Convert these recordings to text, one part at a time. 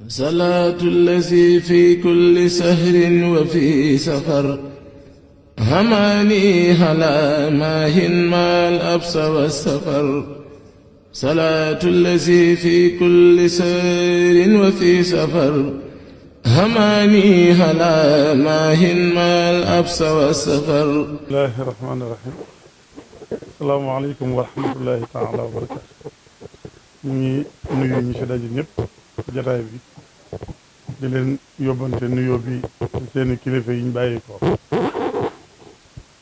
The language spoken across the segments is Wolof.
صلاة الذي في كل سهر وفي سفر هماني هلا ماهن ما الأبس والسفر صلاة الذي في كل سهر وفي سفر هماني هلا ماهن ما الأبس والسفر. بسم الله الرحمن الرحيم. السلام عليكم ورحمة الله تعالى وبركاته. ñu ngi nuyu ñi fi daje ñëpp jataay bi di leen yóbbante nuyoo bi seeni kilifa yi ñu bàyyi ko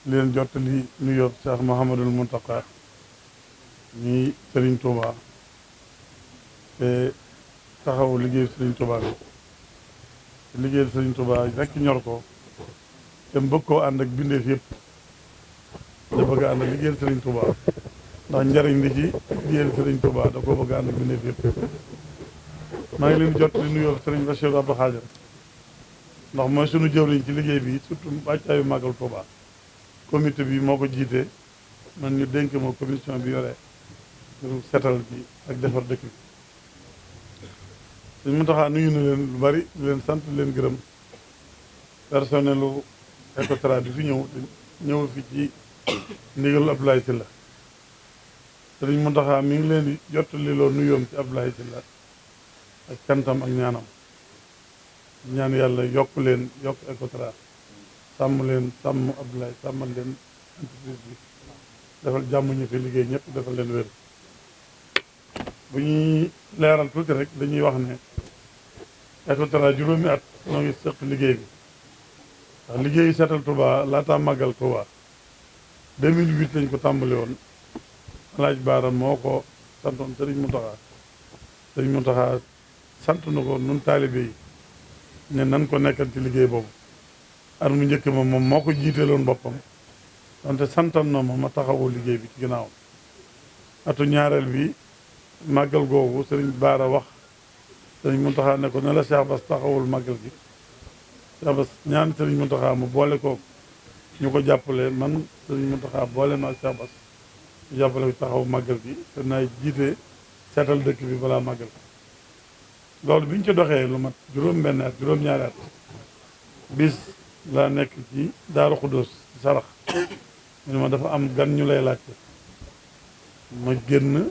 di leen jottali nuyoo Cheikh Mouhamadul Mountakha ñi Serigne Touba te taxaw liggéey Serigne Touba bi te liggéey Serigne Touba rek ñor ko te bëgg koo ànd ak bindeef yëpp te bëgg a ànd ak liggéeyal Serigne Touba ndax njariñ li ci liggéeyal Serigne Touba da koo bëgg a ànd ak bindeef yëpp. maa ngi leen di jot li nuyoo Serigne Bassirou Abdou Khadir ndax mooy sunu jëwriñ ci liggéey bi surtout wàccaayu màggal Touba comité bi moo ko jiite man ñu dénk ma commission bi yore pour setal bi ak defar dëkk bi. suñu mu taxaa nuyu na leen lu bari di leen sant leen gërëm personnelu Ecotra bi fi ñëw fi ci ndigalu Abdoulaye Sylla Sëriñ Mountakha mi ngi leen di jottali loo nuyoom ci Abdoulaye Sylla ak cantam ak ñaanam ñaan yàlla yokk leen yokk Ecotra sàmm leen sàmm Abdoulaye sàmmal leen entreprise bi defal jàmm ñu fi liggéey ñëpp defal leen wér. bu ñuy leeral tuuti rek dañuy wax ne Ecotra juróomi at noo ngi sëq liggéey bi ndax liggéeyu seetal Touba laataa màggal Touba 2008 lañ ko tàmbali woon Alaaj Baara moo ko santoon Serigne Mountakha sant na ko nun taalibe yi ne nan ko nekkal ci liggéey boobu at mu njëkk ma moom moo ko jiiteeloon boppam wante santan na ma taxawoo liggéey bi ci ginnaaw atu ñaareel bi màggal googu Serigne Baara wax Serigne Mountakha ne ko ne la Cheikh Bass taxawul màggal gi Cheikh Bass ñaan Serigne Mountakha mu boole ko ñu ko jàppale man Serigne Mountakha boole ma ak Cheikh Bass ñu jàppale ko taxaw màggal gi te naay jiite seetal dëkk bi balaa màggal loolu bi ñu ci doxee lu mat juróom-benn at juróom-ñaari at bis laa nekk ci Daaru Xuddoos ci sarax mu ne ma dafa am gan ñu lay laajte ma génn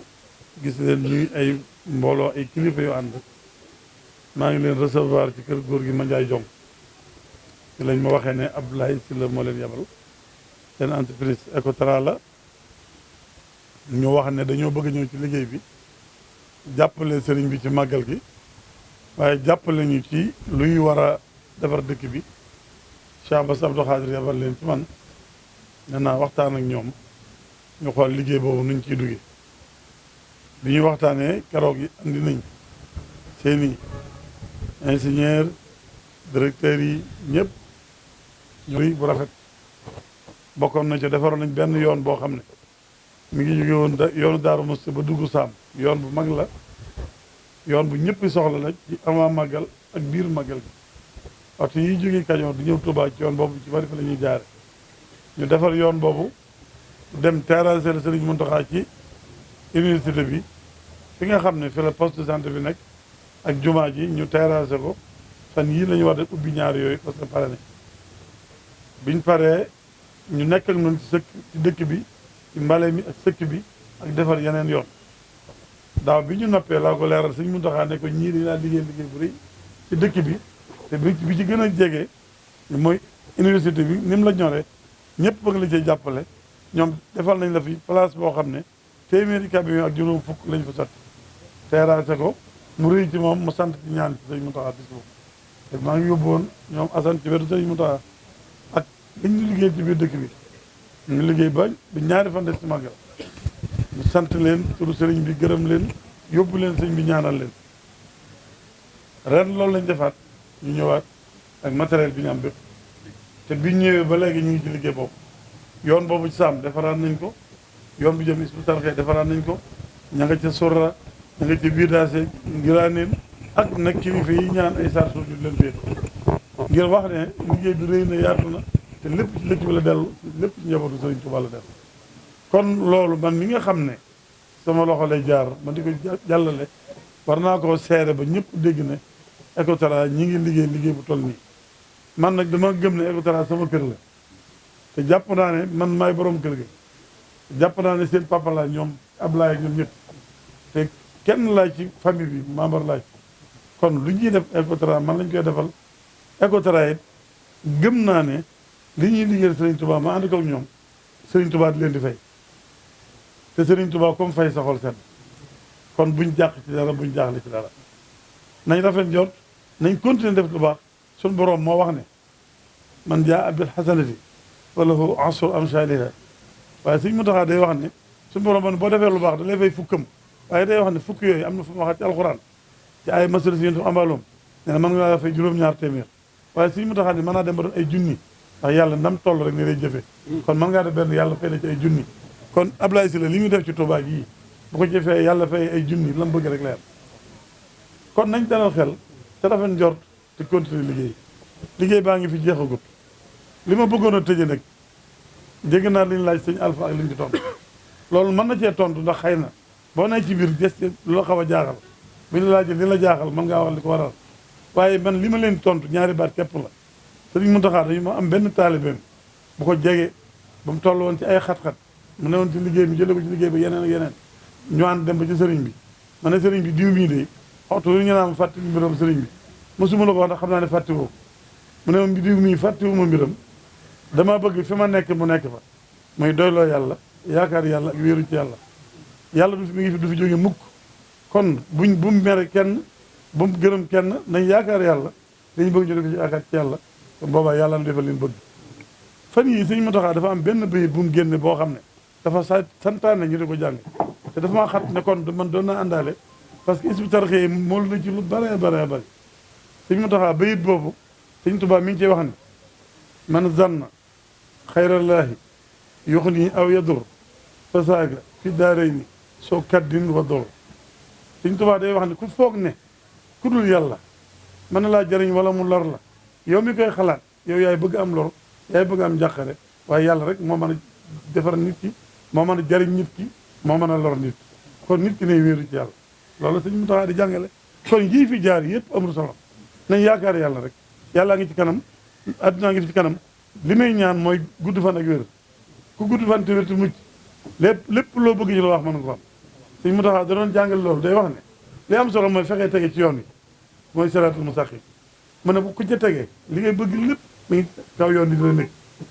gis leen ñuy ay mbooloo ay kilifa yu ànd maa ngi leen recevoir ci kër góor gi ma njaay jong ci lañ ma waxee ne Abdoulaye Sylla moo leen yebal seen entreprise Ecotra la ñu wax ne dañoo bëgg ñëw ci liggéey bi jàppale sëriñ bi ci màggal gi waaye jàppale ñu ci luy war a defar dëkk bi Cheikh Bass Abdou Khadir yebal leen ci man nee naa waxtaan ak ñoom ñu xool liggéey boobu nuñ ciy duggee bi ñuy waxtaanee keroog yi andi nañ seeni ingénieur directeurs yi ñëpp ñu bu rafet bokkoon na ci defaroon nañ benn yoon boo xam ne mi ngi jóge woon yoonu Daaru Musti ba dugg Saam yoon bu mag la yoon bu ñëpp soxla la ci avant màggal ak biir màggal gi oto yi jógee Kajoor di ñëw Touba ci yoon boobu ci bari fa la ñuy jaare ñu defar yoon boobu dem terrasser Serigne Mountakha ci université bi fi nga xam ne fi la poste de santé bi nekk ak jumaa ji ñu terrasser ko fan yii la ñu war a ubbi ñaar yooyu parce que pare ne biñ paree ñu nekk ak noonu ci dëkk bi ci mbale mi ak sëkk bi ak defar yeneen yoon daaw bi ñu noppee laa ko leeral Sëñ Mountakha ne ko ñii dañ laa liggéey bu rëy ci dëkk bi te bi ci gën a jege mooy université bi ni mu la ñoree ñëpp bëgg la cee jàppale ñoom defal nañ la fi place boo xam ne téeméeri camion ak juróom fukk lañ fa sotti terrassé ko mu rëy ci moom mu sant ci ñaan ci Sëñ Mountakha bis boobu te maa ngi yóbbu woon ñoom Assane ci wetu Sëñ Mountakha ak liñ ñu liggéey ci biir dëkk bi ñu liggéey ba ñaari fan des ci màggal ñu sant leen turu sëriñ bi gërëm leen yóbbu leen sëñ bi ñaanal leen ren loolu lañ defaat ñu ñëwaat ak matériel bi ñu am bépp te biñ ñëwee ba léegi ñu ngi ci liggéey boobu yoon boobu ci Saam defaraat nañ ko yoon bi jëm Hizbut Tarqiyyah defaraat nañ ko ña nga ca Sorra ña nga ca Bidaase Ngiraaneen ak nag kilifa yi ñaan ay sar suuf ñu leen féet ngir wax ne liggéey bi rëy na yaatu na te lépp ci dëkk bi la dellu lépp ci njabootu Sëriñ Tuubaa la dellu kon loolu man mi nga xam ne sama loxo lay jaar ma di ko jàllale war naa koo seere ba ñëpp dégg ne Ecotra ñi ngi liggéey bu toll nii man nag dama gëm ne Ecotra sama kër la te jàpp naa ne man maay borom kër gi jàpp naa ne seen papa laa ñoom Ablaye ñoom ñëpp te kenn laa ci famille bi membre laa ci kon lu ñuy def Ecotra man lañ koy defal Ecotra it gëm naa ne li ñuy liggéeyal Serigne Touba ma ànd ko ak ñoom Serigne Touba di leen di fay te Serigne Touba comme fay sa xol seen kon buñ jàq ci dara buñ jaaxle ci dara nañ rafet njort nañ continuer def lu baax suñu borom moo wax ne man jaa bil hasanati falahu ashru amsaliha waaye suñ mu taxaa day wax ne suñu borom man boo defee lu baax da lay fay fukkam waaye day wax ne fukk yooyu am na fu mu waxaat ci alxuraan ci ay masal si yéen amaloom nee na mën nga fay juróom-ñaar téeméer waaye suñ mu taxaa ne mën naa dem ba doon ay junni ndax yàlla ndam toll rek ne lay jëfe kon mën ngaa def benn yàlla fay na ci ay junni kon Ablaye Sylla li muy def ci Touba gii bu ko jëfee yàlla fay ay junni la mu bëgg rek la kon nañ dalal xel te rafet njort te continuer liggéey baa ngi fi jeexagut li ma bëggoon a tëje nag dégg naa li ñu laaj sëñ Alpha ak li ñu ci tontu loolu mën na cee tontu ndax xëy na boo nee ci biir des lu la xaw a jaaxal bu ñu la laajee li la jaaxal mën ngaa wax li ko waral waaye man li ma leen tontu ñaari baat képp la sëriñ Mountakha dañu ma am benn taalibeem bu ko jege ba mu toll woon ci ay xat-xat mu ne woon ci liggéey bi jëlee ko ci liggéey bi yeneen ak yeneen ñu ànd dem ba ci sëriñ bi ma ne sëriñ bi diw mii de waxtu lu ñu naan fàtte mbiram sëriñ bi mosuma la ko wax ndax xam naa ne fàtte woo mu ne moom diw mii fàtte wu ma mbiram dama bëgg fi ma nekk mu nekk fa muy doyloo yàlla yaakaar yàlla ak wéeru ci yàlla du fi mi ngi fi du fi jóge mukk kon bu mu mere kenn bu mu gërëm kenn nañ yaakaar yàlla dañu bëgg ñu def ci yaakaar ci yàlla kon boobaa yàlla na defal leen bëgg fan yii sëñ Mountakha dafa am benn bayit bu mu génne boo xam ne dafa santaane ñu di ko jàng te dafa maa xat ne kon man doon naa àndaale parce que Hizbut Tarqiyyah moolu na ci lu bare bare bare sëñ Mountakha bayit boobu sëñ Tuubaa mi ngi ciy wax ne man zanna xayrallaahi yuxni aw yadur fasaaga fi daarayni soo kaddin wa dor sëñ Tuubaa day wax ne ku foog ne ku dul yàlla mën na laa jariñ wala mu lor la yow mi koy xalaat yow yaay bëgg am lor yaay bëgg am njàqare waaye yàlla rek moo mën a defar nit ki moo mën a jariñ nit ki moo mën a lor nit kon nit ki ne wéeru ci yàlla loolu sëñ Mountakha di jàngale kon yii fi jaar yëpp amul solo nañ yaakaar yàlla rek yàllaa ngi ci kanam addunaa ngi ci kanam li may ñaan mooy gudd fan ak wér ku gudd fan te wér te mucc lépp loo bëgg ñu la wax mën nga ko am sëñ Mountakha da doon jàngale loolu day wax ne li am solo mooy fexee tege ci yoon wi mooy siraatul mustaqim mu ne bu ku ca tegee li ngay bëgg lépp mi ngi kaw yoon di la nekk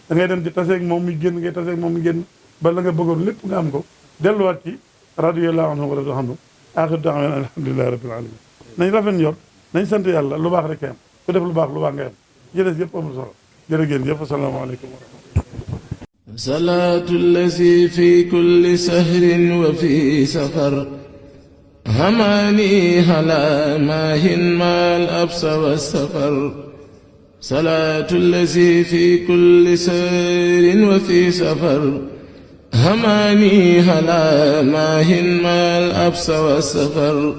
da ngay dem di taseeg moom muy génn ngay taseeg moom muy génn ba la nga bëggoon lépp nga am ko delluwaat ci radiyallahu anhu wa radu anhu aaxiru da'waana alhamdulillahi rabbil alamin nañ rafet njort nañ sant yàlla lu baax rek am ku def lu baax ngay am jërëjëf yëpp amul solo jërë ngeen jëf asalaamaaleykum wa rahmatulah salaatu allazi fi kulli sahrin wa fi safar هماني هلا ماهن ما الأبس والسفر صلاة الذي في كل سير وفي سفر هماني هلا ماهن ما الأبس والسفر